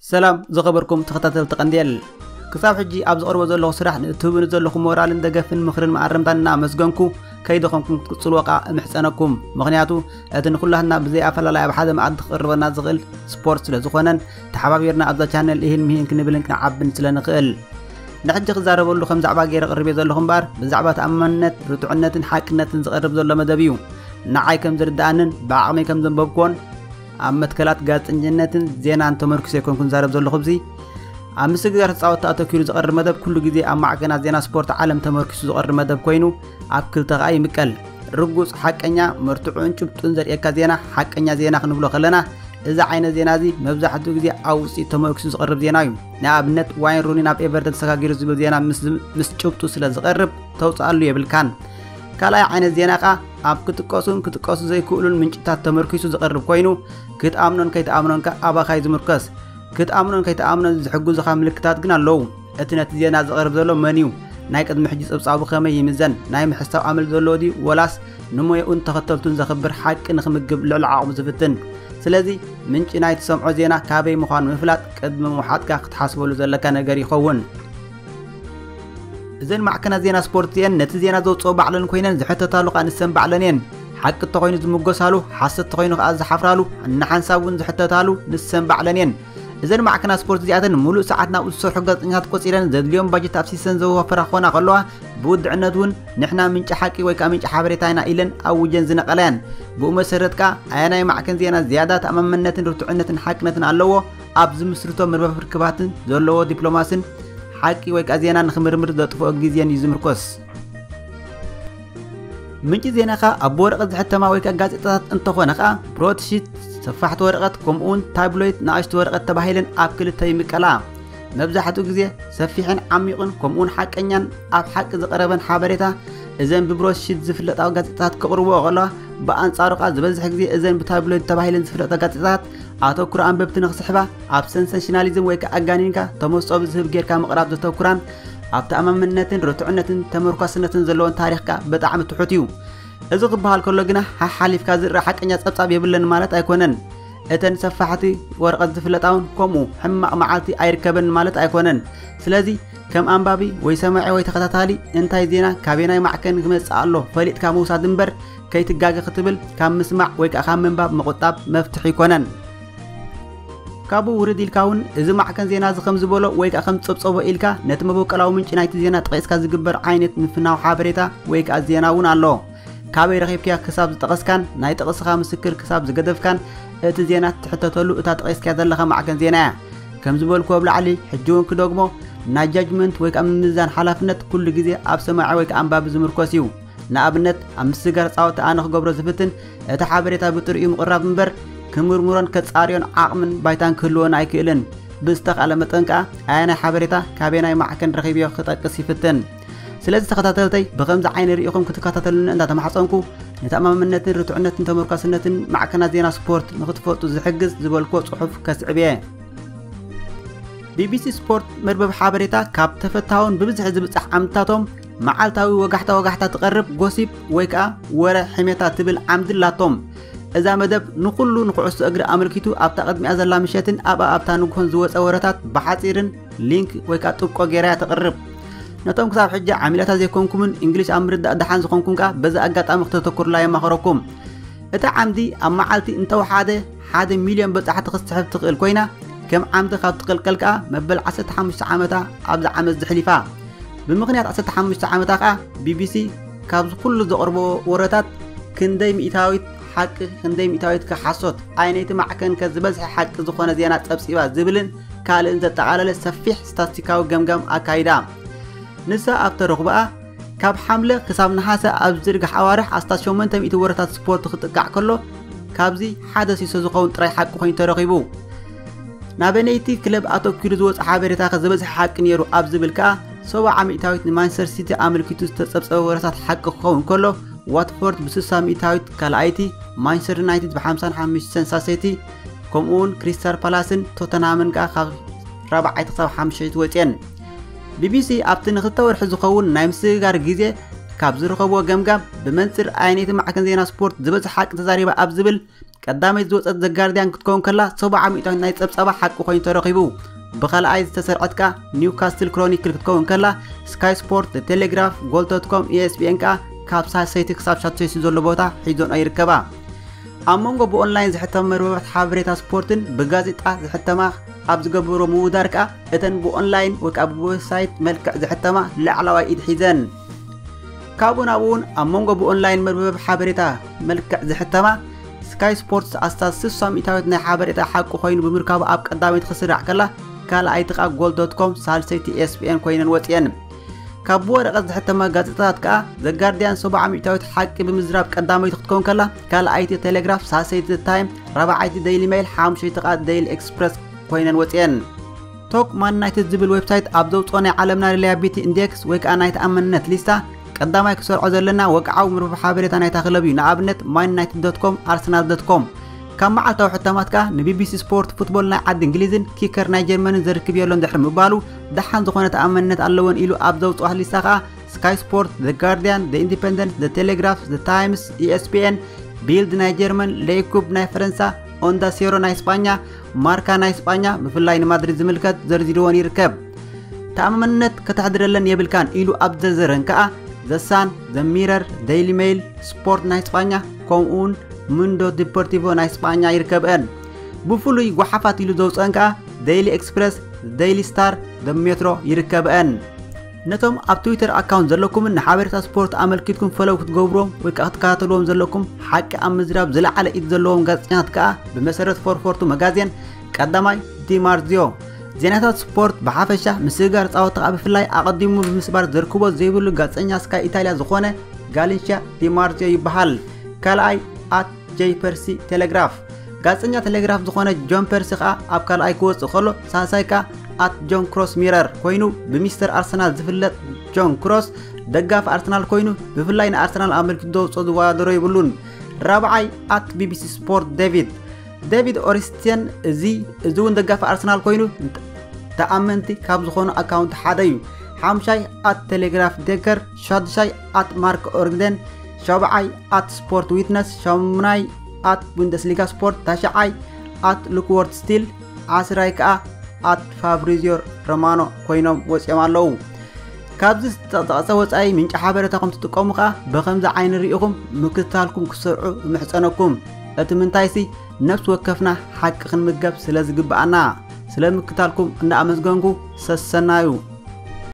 ሰላም ዝኸበርኩም ተኸታተልቲ ቀንዴል፣ ክሳብ ሕጂ ኣብ ዝቐርቦ ዘለኹ ስራሕ ንእትህቡኒ ዘለኹም ሞራልን ደገፍን ምኽርን መኣረምታን እናኣመስገንኩ፣ ከይደኸምኩም ክትቅጽልዎ ከኣ እምሕጸነኩም። ምኽንያቱ እቲ ንኹላትና ብዘይ ኣፈላላይ ኣብ ሓደ መኣዲ ክቕርበና ዝኽእል ስፖርት ስለ ዝኾነን፣ ተሓባቢርና ኣብዛ ቻነል ኢሂን ምሂን ክንብልን ክንዓብን ስለ ንኽእል። ንሕጂ ክዛረበሉ ከም ዛዕባ ገይረ ቅርቤ ዘለኹ እምበኣር፣ ብዛዕባ ተኣማንነት፣ ርቱዕነትን ሓቅነትን ዝቐርብ ዘሎ መደብ እዩ። ንዓይ ከም ዝርድኣንን ብዓቕመይ ከም ዘንበብክዎን፣ ኣብ መትከላት ጋዜጠኝነትን ዜናን ተመርኩሰ ኣይኮንኩን ዛረብ ዘለኹ። ኣብዚ ኣብ ምስግጋር ተጻወትቲ ኣተኪሩ ዝቐርብ መደብ ኩሉ ግዜ ኣብ ማዕከናት ዜና ስፖርት ዓለም ተመርኪሱ ዝቐርብ መደብ ኮይኑ፣ ኣብ ክልተ ከኣ ይምቀል። ርጉጽ፣ ሓቀኛ፣ መርትዑን ጭብጡን ዘርእየካ ዜና ሓቀኛ ዜና ክንብሎ ከለና፣ እዚ ዓይነት ዜና እዚ መብዛሕትኡ ግዜ ኣብ ውጽኢት ተመርኪሱ ዝቐርብ ዜና እዩ። ንኣብነት፣ ዋይን ሩኒ ናብ ኤቨርተን ተሰጋጊሩ ዝብል ዜና ምስ፣ ምስ ጭብጡ ስለ ዝቐርብ ተውጽኣሉ የብልካን። ካልኣይ ዓይነት ዜና ከኣ ኣብ ክጥቀሱን ክጥቀሱ ዘይክእሉን ምንጭታት ተመርኪሱ ዝቐርብ ኮይኑ፣ ክትኣምኖን ከይትኣምኖን ከኣ ኣባኻ እዩ ዝምርከስ። ክትኣምኖን ከይትኣምኖን ዝሕግዙኻ ምልክታት ግን ኣለዉ። እቲ ነቲ ዜና ዘቕርብ ዘሎ መን እዩ? ናይ ቅድሚ ሕጂ ጸብጻቡ ከመይ ይምዘን? ናይ ምሕሳው ኣመል ዘለዎ ድዩ? ወላስ ንሞያኡን ተኸተልቱን ዘኽብር፣ ሓቂ ንኽምግብ ልዕሊ ዓቕሙ ዝፍትን? ስለዚ፣ ምንጪ ናይ ትሰምዖ ዜና ካበይ ምዃኑ ምፍላጥ ቅድሚ ምውሓጥካ ክትሓስበሉ ዘለካ ነገር ይኸውን። እዘን ማዕከናት ዜና ስፖርት እየን ነቲ ዜና ዘውጽኦ ባዕለን ኮይነን ዝሕተታሉ ከኣ ንሰን ባዕለን እየን። ሓቂ እንተኾይኑ ዝምጎሳሉ፣ ሓሰት እንተኾይኑ ከኣ ዝሓፍራሉ፣ ንሓንሳብ እውን ዝሕተታሉ ንሰን ባዕለን እየን። እዘን ማዕከናት ስፖርት እዚኣተን ምሉእ ሰዓት ናብኡ ዝሰርሑ ጋዜጠኛታት ቆጺረን ዘድልዮም ባጀት ኣፍሲሰን ዘወፈራ ክኾና ከለዋ፣ ብውድዕነት እውን ንሕና ምንጪ ሓቂ ወይ ከኣ ምንጪ ሓበሬታ ኢና ኢለን ኣውጀን ዝነቐላ እየን። ብኡ መሰረት ከኣ ኣየናይ ማዕከን ዜና ዝያዳ ተኣማመነትን ርቱዕነትን ሓቅነትን ኣለዎ፣ ኣብ ዝምስርቶ መርበብ ርክባትን ዘለዎ ዲፕሎማስን ሓቂ ወይ ከኣ ዜና ንኽምርምር ዘጥፍኦ ግዜን እዩ ዝምርኮስ። ምንጪ ዜናኻ ኣብ ወረቐት ዝሕተማ ወይ ከኣ ጋዜጣታት እንተኾነ ከኣ ብሮድሺት፣ ሰፋሕቲ ወረቐት፣ ከምኡውን ታብሎይት፣ ንኣሽቱ ወረቐት ተባሂለን ኣብ ክልተ ይምቀላ። መብዛሕትኡ ግዜ ሰፊሕን ዓሚቕን ከምኡውን ሓቀኛን ኣብ ሓቂ ዝቐረበን ሓበሬታ እዘን ብብሮድሺት ዝፍለጣ ጋዜጣታት ክቕርብኦ ከለዋ፣ ብኣንጻሩ ከኣ ዝበዝሕ ግዜ እዘን ብታብሎይድ ተባሂለን ዝፍለጣ ጋዜጣታት ኣተኩሮ ኣንበብቲ ንኽስሕባ ኣብ ሰንሰሽናሊዝም ወይ ከኣ ኣጋኒንካ ተመስጦ ብዝህብ ጌርካ ምቕራብ ዘተኩራን ኣብ ተኣማመነትን ርቱዕነትን ተመርኳስነትን ዘለወን ታሪኽ ከኣ ብጣዕሚ ትሑት እዩ። እዚ ክበሃል ከሎ ግና ሓሓሊፍካ ዝረኣ ሓቀኛ ጸብጻብ የብለን ማለት ኣይኮነን። እተን ሰፋሕቲ ወረቐት ዝፍለጣ እውን ከምኡ ሕማቕ መዓልቲ ኣይርከበን ማለት ኣይኮነን። ስለዚ ከም ኣንባቢ ወይ ሰማዒ ወይ ተኸታታሊ እንታይ ዜና ካበየናይ ማዕከን ክመጽእ ኣሎ ፈሊጥካ ምውሳድ እምበር ከይትጋገ ክትብል ካብ ምስማዕ ወይ ከኣ ካብ ምንባብ ምቑጣብ መፍትሒ ኣይኮነን። ካብኡ ውርድ ኢልካ እውን እዚ ማዕከን ዜና እዚ ከም ዝበሎ ወይ ከኣ ከም ዝጸብጸቦ ኢልካ ነቲ መበቆላዊ ምንጪ ናይቲ ዜና ጠቒስካ ዝግበር ዓይነት ምፍናው ሓበሬታ ወይ ከኣ ዜና እውን ኣሎ። ካበይ ረኺብክያ ክሳብ ዝጠቐስካን ናይ ጥቕስኻ ምስክር ክሳብ ዝገደፍካን እቲ ዜና እትሕተተሉ እታ ጠቒስክያ ዘለኻ ማዕከን ዜና እያ። ከም ዝበልኩ ኣብ ላዕሊ፣ ሕጂ እውን ክደግሞ፣ ናይ ጃጅመንት ወይ ከኣ ምምዛን ሓላፍነት ኩሉ ግዜ ኣብ ሰማዒ ወይ ከኣ ኣንባቢ ዝምርኮስ እዩ። ንኣብነት፣ ኣብ ምስግጋር ጻወታ ኣነ ክገብሮ ዝፍትን፣ እቲ ሓበሬታ ብጥሪኡ ምቕራብ እምበር፣ ክምርምሮን ከጻርዮን ዓቕምን ባይታን ክህልወን ኣይክእልን። ብዝተኻእለ መጠን ከኣ፣ ኣየናይ ሓበሬታ ካበየናይ ማዕከን ረኺብዮ ክጠቅስ ይፍትን። ስለዚ ተኸታተልተይ፣ ብኸምዚ ዓይኒ ርኢኹም ክትከታተሉኒ እንዳተማሕጸንኩ፣ ንተኣማምነትን ርቱዕነትን ተመርኳስነትን ማዕከናት ዜና ስፖርት ንኽትፈልጡ ዝሕግዝ ዝበልክዎ ጽሑፍ ከስዕብ እየ። ቢቢሲ ስፖርት መርበብ ሓበሬታ ካብ ተፈታውን ብብዝሒ ዝብጻሕ ዓምድታቶም መዓልታዊ ወጋሕታ ወጋሕታ ትቐርብ ጎሲፕ ወይ ከኣ ወረ ሕሜታ ትብል ዓምዲ ኣላቶም። እዛ መደብ ንኹሉ ንኩዕሶ እግሪ ኣመልኪቱ ኣብታ ቅድሚኣ ዘላ ምሸትን ኣብኣ ኣብታ ንግሆን ዝወጸ ወረታት ብሓጺርን ሊንክ ወይ ከኣ ጥብቆ ጌራ እያ ተቕርብ። ነቶም ክሳብ ሕጂ ዓሚላታ ዘይኮንኩምን እንግሊሽ ኣብ ምርዳእ ደሓን ዝኾንኩም ከኣ በዚ ኣጋጣሚ ክተተኩርላ የማኽረኩም። እታ ዓምዲ ኣብ መዓልቲ እንተወሓደ ሓደ ሚልዮን በጻሕቲ ክትስሕብ ትኽእል ኮይና፣ ከም ዓምዲ ካብ ትቕልቀል ከኣ መበል ዓሰርተ ሓሙሽተ ዓመታ ኣብዛ ዓመት ዘሕሊፋ። ብምኽንያት ዓሰርተ ሓሙሽተ ዓመታ ከኣ ቢቢሲ ካብዚ ኩሉ ዘቕርቦ ወረታት ክንደይ ሚእታዊት ሓቂ ክንደይ ሚእታዊት ከ ሓሶት፣ ኣየነይቲ ማዕከን ከ ዝበዝሐ ሓቂ ዝኾነ ዜና ጸብጺባ ዝብልን ካልእን ዘጠቓለለ ሰፊሕ ስታትስቲካዊ ገምጋም ኣካይዳ። ንሳ ኣብ ተረኽቦኣ፣ ካብ ሓምለ ክሳብ ነሓሰ ኣብ ዝርግሕ ኣዋርሕ ኣስታት ሸሞንተ ሚእቲ ወረታት ስፖርት ክጥቃዕ ከሎ፣ ካብዚ ሓደ ሲሶ ዝኸውን ጥራይ ሓቂ ኮይኑ ተረኺቡ። ናበነይቲ ክለብ ኣተኪሩ ዝወጽእ ሓበሬታ ከ ዝበዝሐ ሓቂ ነይሩ ኣብ ዝብል ከኣ፣ ሰብዓ ሚእታዊት ንማንቸስተር ሲቲ ኣመልኪቱ ዝተጸብጸበ ወረታት ሓቂ ክኸውን ከሎ፣ ዋትፎርድ ብስሳ ሚእታዊት ካልኣይቲ፣ ማንቸስተር ዩናይትድ ብሓምሳን ሓሙሽተን ሳሴቲ፣ ከምኡውን ክሪስታል ፓላስን ቶተንሃምን ከኣ ካብ ራብዓይቲ ክሳብ ሓሙሽተይቲ ወጽየን። ቢቢሲ ኣብቲ ንክልተ ወርሒ ዝኸውን ናይ ምስግጋር ግዜ ካብ ዝረኸብዎ ገምጋም ብመንፅር ኣየነይቲ ማዕከን ዜና ስፖርት ዝበዝሕ ሓቂ ተዛሪባ ኣብ ዝብል ቀዳመይቲ ዝወፀት ዘጋርዲያን ክትከውን ከላ ሰብዓ ሚእታዊት ናይ ፀብፃባ ሓቂ ኮይኑ ተረኺቡ። ብኻልኣይ ዝተሰርዐት ከኣ ኒውካስትል ክሮኒክል ክትከውን ከላ ስካይ ስፖርት፣ ቴሌግራፍ፣ ጎል ዶት ኮም፣ ኢኤስቢኤን ከኣ ካብ ሳልሰይቲ ክሳብ ሻድሰይቲ ዘሎ ቦታ ሒዞንኦ ይርከባ። ኣብ መንጎ ብኦንላይን ዝሕተማ መርበባት ሓበሬታ ስፖርትን ብጋዜጣ ዝሕተማ ኣብ ዝገብሮ ምውዳር ከኣ እተን ብኦንላይን ወይ ከዓ ብዌብሳይት መልክዕ ዝሕተማ ላዕለዋይ ኢድ ሒዘን። ካብኡ ናብኡ እውን ኣብ መንጎ ብኦንላይን መርበብ ሓበሬታ መልክዕ ዝሕተማ ስካይ ስፖርትስ ኣስታት ስሳ ሚእታዊት ናይ ሓበሬታ ሓቂ ኮይኑ ብምርካቡ ኣብ ቀዳመይቲ ክስራዕ ከላ ካልኣይቲ ከዓ ጎል ዶት ኮም ሳልሰይቲ ኤስቢኤን ኮይነን ወፅየን። ካብ ብወረቐት ዝሕተማ ጋዜጣታት ከዓ ዘጋርዲያን ሰብዓ ሚእታዊት ሓቂ ብምዝራብ ቀዳመይቲ ክትከውን ከላ ካልኣይቲ ቴሌግራፍ ሳልሰይቲ ታይም ራብዓይቲ ደይሊ ሜይል ሓሙሸይቲ ከዓ ደይሊ ኤክስፕረስ ኮይነን ወፅየን። ቶክ ማን ዩናይትድ ዝብል ዌብሳይት ኣብ ዘውፅኦ ናይ ዓለምና ሪላያቢሊቲ ኢንዴክስ ወይ ከዓ ናይ ተኣማንነት ሊስታ ቀዳማይ ክሰርዖ ዘለና ወግዓዊ መርበብ ሓበሬታ ናይታ ክለብ እዩ። ንኣብነት ማን ዩናይትድ ዶት ኮም፣ ኣርሰናል ዶት ኮም። ካብ መዓልታዊ ሕታማት ከዓ ንቢቢሲ ስፖርት ፉትቦል ናይ ዓዲ እንግሊዝን ኪከር ናይ ጀርመንን ዘርክብ የሎን ድሕሪ ምባሉ ደሓን ዝኾነ ተኣማንነት ኣለወን ኢሉ ኣብ ዘውፅኦ ሊስታ ከዓ ስካይ ስፖርት፣ ዘ ጋርዲያን፣ ዘ ኢንዲፐንደንት፣ ዘ ቴሌግራፍ፣ ዘ ታይምስ፣ ኢኤስፒኤን፣ ቢልድ ናይ ጀርመን፣ ሌይኩብ ናይ ፈረንሳ፣ ኦንዳ ሴሮ ናይ ስጳኛ፣ ማርካ ናይ ስጳኛ ብፍላይ ንማድሪድ ዝምልከት ዘርዚርዎን ይርከብ። ተኣማንነት ከተሕድረለን የብልካን ኢሉ ኣብ ዘርዘረን ከኣ ዘሳን፣ ዘሚረር፣ ደይሊ ሜይል፣ ስፖርት ናይ ስጳኛ ከምኡውን ሙንዶ ዲፖርቲቮ ናይ ስጳኛ ይርከብአን። ብፍሉይ ጓሓፋት ኢሉ ዘውፅአን ከኣ ደይሊ ኤክስፕረስ፣ ደይሊ ስታር፣ ዘ ሜትሮ ይርከብአን። ነቶም ኣብ ትዊተር ኣካውንት ዘለኩምን ንሓበሬታ ስፖርት ኣመልኪትኩም ፈለው ክትገብርዎም ወይ ከዓ ክትከታተልዎም ዘለኩም ሓቂ ኣብ ምዝራብ ዝለዓለ ኢድ ዘለዎም ጋዜጠኛታት ከዓ ብመሰረት ፎርፎርቱ መጋዜን ቀዳማይ ዲማርዚዮ ዜናታት ስፖርት ብሓፈሻ ምስግጋር ፃወታ ከዓ ብፍላይ ኣቐዲሙ ብምስባር ዘርክቦ ዘይብሉ ጋዜጠኛ ስካይ ኢታልያ ዝኾነ ጋሊንሽያ ዲማርዚዮ ይበሃል። ካልኣይ ኣት ጄይ ፐርሲ ቴሌግራፍ ጋዜጠኛ ቴሌግራፍ ዝኾነ ጆን ፐርሲ ከዓ ኣብ ካልኣይ ክወፅእ ከሎ ሳልሳይ ከዓ ኣት ጆን ክሮስ ሚረር ኮይኑ ብሚስተር ኣርሰናል ዝፍለጥ ጆን ክሮስ ደጋፊ ኣርሰናል ኮይኑ ብፍላይ ንኣርሰናል ኣመልኪቱ ዘውፅኦ ዝወዳደሮ የብሉን። ራብዓይ ኣት ቢቢሲ ስፖርት ዴቪድ ዴቪድ ኦሪስቲን እዚ እዚ እውን ደጋፊ ኣርሰናል ኮይኑ ተኣመንቲ ካብ ዝኾኑ ኣካውንት ሓደ እዩ። ሓምሻይ ኣት ቴሌግራፍ ዴከር፣ ሻድሻይ ኣት ማርክ ኦርግደን፣ ሸብዓይ ኣት ስፖርት ዊትነስ፣ ሸሙናይ ኣት ቡንደስሊጋ ስፖርት፣ ታሽዓይ ኣት ሉክዎርት ስቲል፣ ዓስራይ ከዓ ኣት ፋብሪዚዮ ሮማኖ ኮይኖም ወፂኦም ኣለዉ። ካብዚ ዝተጠቕሰ ወፃኢ ምንጪ ሓበሬታኹም ትጥቀሙ ከዓ ብኸምዚ ዓይኒ ርኢኹም ምክትታልኩም ክሰርዑ እምሕፀነኩም። እቲ ምንታይሲ ነፍሲ ወከፍና ሓቂ ክንምገብ ስለ ዝግብኣና። ስለ ምክታልኩም እንዳኣመስገንኩ ሰሰናዩ።